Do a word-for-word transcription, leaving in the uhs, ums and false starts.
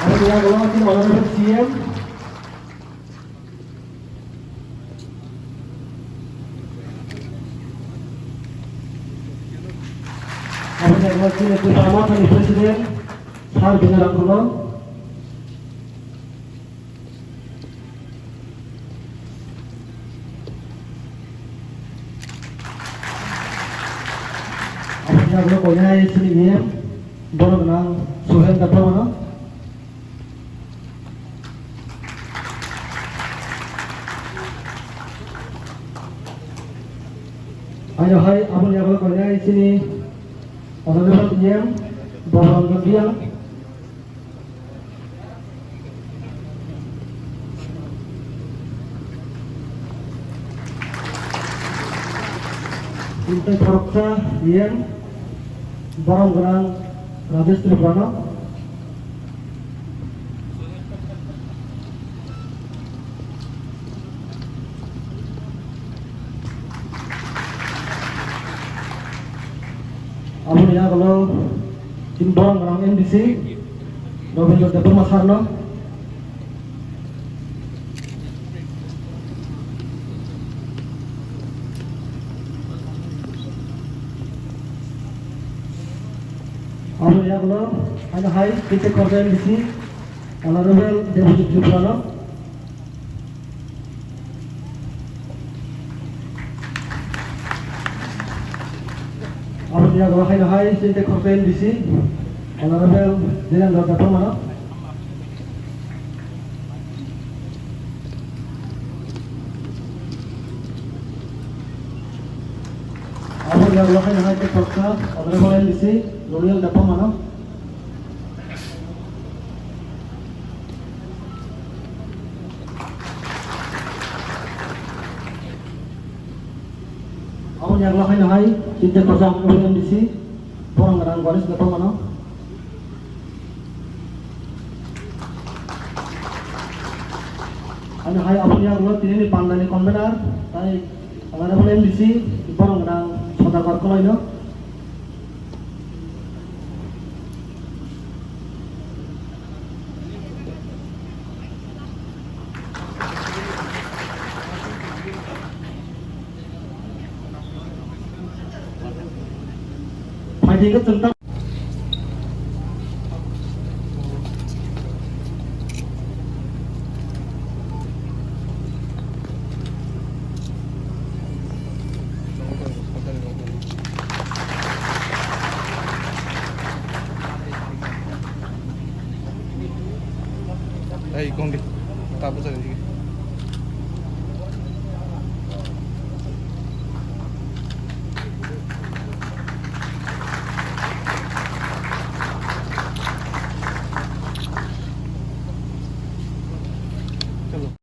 Aboni yagulo chini Honorable C M. Aboni yagulo chini Tripura Mothani President, Sir Binoy Rangkholo. Aboni yagulo koinai chini E M, borok gwnang Suhel Debbarmano. Haino hai aboni yagulo koinai chini Honorable E M, Bobranjan Reang. Tei khoroksa E M, borom gwnang Rajesh Tripurano. Aboni yagulo chini borom gwnang M D C Robindra Debbarma sir no. Aboni yagulo haino hai tei khoroksa M D C Honorable Debojit Tripurano. Aboni yagulo haino hai chini tei khoroksa M D C Honorable Nilendra Debbarmano. Aboni yagulo haino hai tei khoroksa Honorable M D C Roniel Debbarmano. Aboni yagulo haino hai chini tei khoroksa Honorable M D C borom gwnang Ganesh Debbarmano. Haino hai aboni yagulo tinini pandani convener tei Honorable M D C borom gwnang Sodakar Koloino. Phaidi khe chwng ta. Ei, kong di. Tapo sa di.